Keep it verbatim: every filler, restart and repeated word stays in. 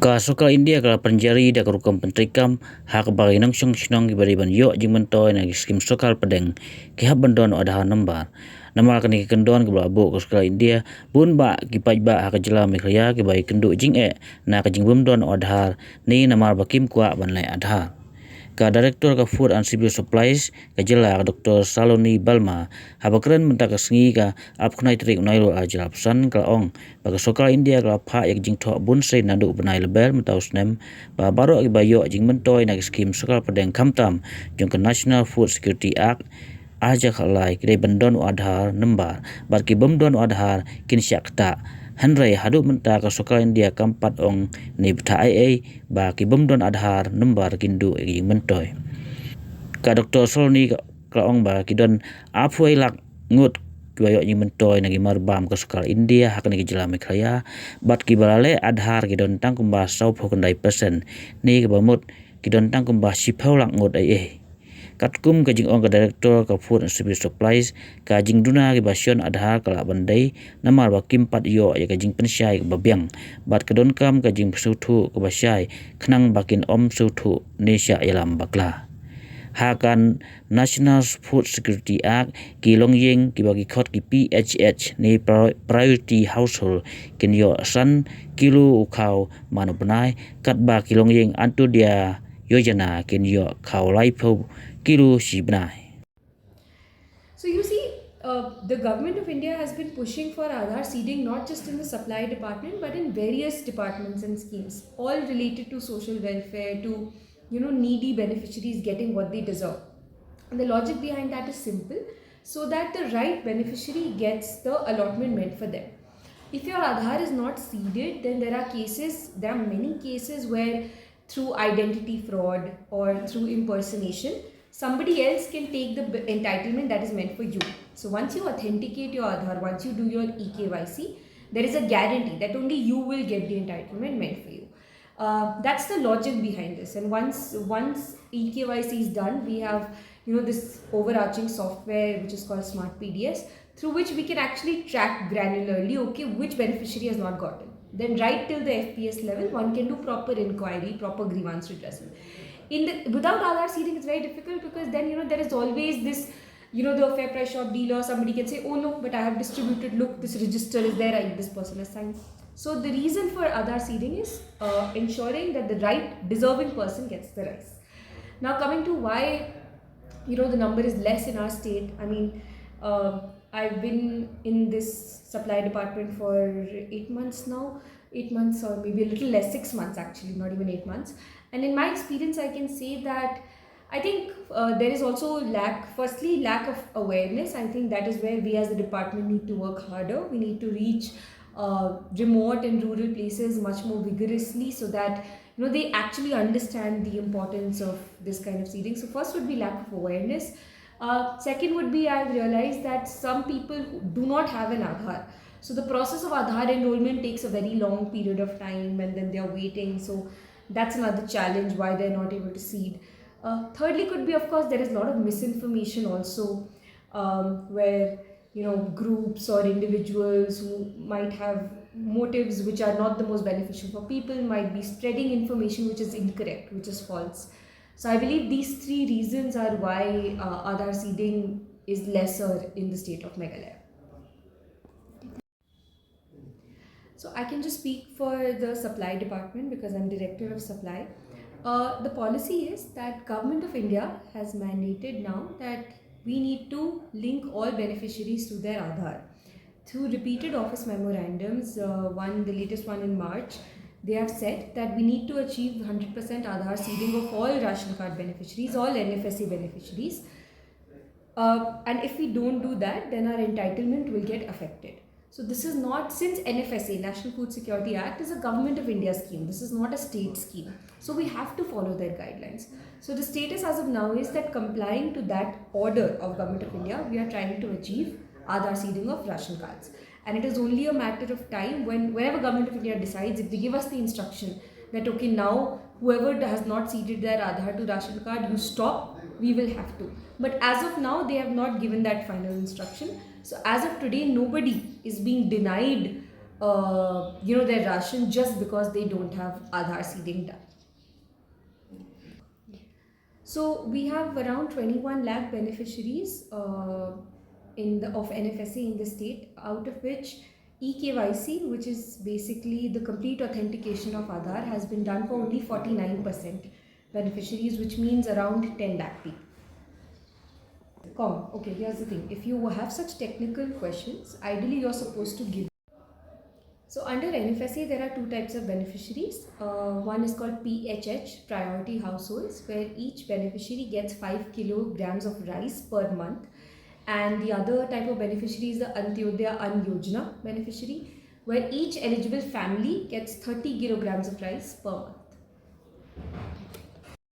Ka sorkar India ka la pynjari da ka rukom pyntreikam ha kaba ki nongshong shnong kiba dei ban ïoh jingmyntoi na ki skim sorkar pdeng ki hap ban don Aadhaar number. Namar kane ka kyndon kaba la buh ka sorkar India, bun bah ki paidbah ha ka jylla Meghalaya kiba ïakynduh jingeh na ka jingbym don Aadhaar ne namar ba kim kwah ban leh Aadhaar. Ka Director ka Food and Civil Supplies ka jylla, ka Doctor Saloni Balma, haba kren mynta ka sngi ka arphew khyndai tarik u Naiwieng ar hajar arphew san, ka la ong ba ka sorkar India ka la phah ïa ka jingthoh bunsien naduh u bnai Lber mynta u snem ba baroh kiba ïoh jingmyntoi na ki skim sorkar pdeng khamtam jong ka National Food Security Act ar hajar khatlai ki dei ban don u Aadhaar number, bad kibym don u Aadhaar kin shah ktah. Hynrei haduh mynta ka sorkar India kam pat ong ne bthah ei ei ba kibym don Aadhaar number kin duh ïa ka jingmyntoi. Ka Doctor Saloni ka la ong ba ki don arphew lak ngut kiba ïoh jingmyntoi na ki marbam ka sorkar India ha kane ka jylla Meghalaya, bad kiba la leh Aadhaar ki don tang kumba sawphew khyndai percent ne kaba mut ki don tang kumba shiphew lak ngut ei ei. Katkum ka jingong ka Director ka Food and Civil Supplies, ka jingduna kiba shon Aadhaar ka lah ban dei namar ba kim pat ïoh ïa ka jingpynshai kaba biang, bad ka donkam ka jingsngewthuh kaba shai khnang ba kin ym sngewthuh ne shah ïalam bakla. Ha ka National Food Security Act, ki longïing kiba ki khot ki P H H ne Pri-, Priority Household kin ïoh san kilo u khaw man u bnai, katba ki longïing Antyodaya Yojana kin ïoh khaw laiphew kilo shi bnai. So you see, uh, the government of India has been pushing for Aadhaar seeding not just in the supply department but in various departments and schemes, all related to social welfare, to, you know, needy beneficiaries getting what they deserve. And the logic behind that is simple, so that the right beneficiary gets the allotment meant for them. If your Aadhaar is not seeded, then there are cases, there are many cases where through identity fraud or through impersonation, somebody else can take the b- entitlement that is meant for you. So once you authenticate your Aadhaar, once you do your E K Y C, there is a guarantee that only you will get the entitlement meant for you. Uh, that's the logic behind this. And once once E K Y C is done, we have, you know, this overarching software which is called Smart P D S, through which we can actually track granularly, okay, which beneficiary has not gotten. Then right till the F P S level, one can do proper inquiry, proper grievance redressal. In the without Aadhaar seeding, it's very difficult because then, you know, there is always this, you know, the fair price shop dealer, somebody can say, "Oh no, but I have distributed, look, this register is there, I, this person has signed." So the reason for Aadhaar seeding is uh, ensuring that the right deserving person gets the rice. Now coming to why, you know, the number is less in our state, I mean, uh, I've been in this supply department for eight months now, eight months or maybe a little less, six months actually, not even eight months. And in my experience, I can say that I think uh, there is also lack, firstly, lack of awareness. I think that is where we as a department need to work harder. We need to reach uh, remote and rural places much more vigorously so that, you know, they actually understand the importance of this kind of seeding. So first would be lack of awareness. Uh, second would be, I've realized that some people who do not have an Aadhaar. So the process of Aadhaar enrollment takes a very long period of time, and then they are waiting. So that's another challenge why they're not able to seed. Uh, thirdly, could be, of course, there is a lot of misinformation also, um, where, you know, groups or individuals who might have motives which are not the most beneficial for people might be spreading information which is incorrect, which is false. So I believe these three reasons are why uh, Aadhaar seeding is lesser in the state of Meghalaya. So I can just speak for the supply department because I'm director of supply. Uh, the policy is that Government of India has mandated now that we need to link all beneficiaries to their Aadhaar. Through repeated office memorandums, uh, one, the latest one in March, they have said that we need to achieve one hundred percent Aadhaar seeding of all ration card beneficiaries, all N F S A beneficiaries. Uh, and if we don't do that, then our entitlement will get affected. So this is not, since N F S A, National Food Security Act, is a Government of India scheme. This is not a state scheme. So we have to follow their guidelines. So the status as of now is that complying to that order of Government of India, we are trying to achieve Aadhaar seeding of ration cards. And it is only a matter of time when, whenever Government of India decides, if they give us the instruction that, okay, now whoever has not seeded their Aadhaar to ration card, you stop, we will have to. But as of now, they have not given that final instruction. So as of today, nobody is being denied uh, you know, their ration just because they don't have Aadhaar seeding done. So we have around twenty-one lakh beneficiaries uh, in the of N F S A in the state, out of which E K Y C, which is basically the complete authentication of Aadhaar, has been done for only forty-nine percent beneficiaries, which means around ten lakh people. Come, okay, here's the thing. If you have such technical questions, ideally you're supposed to give. So under N F S A, there are two types of beneficiaries. Uh, one is called P H H, priority households, where each beneficiary gets five kilograms of rice per month. And the other type of beneficiary is the Antyodaya Ann Yojana beneficiary, where each eligible family gets thirty kilograms of rice per month.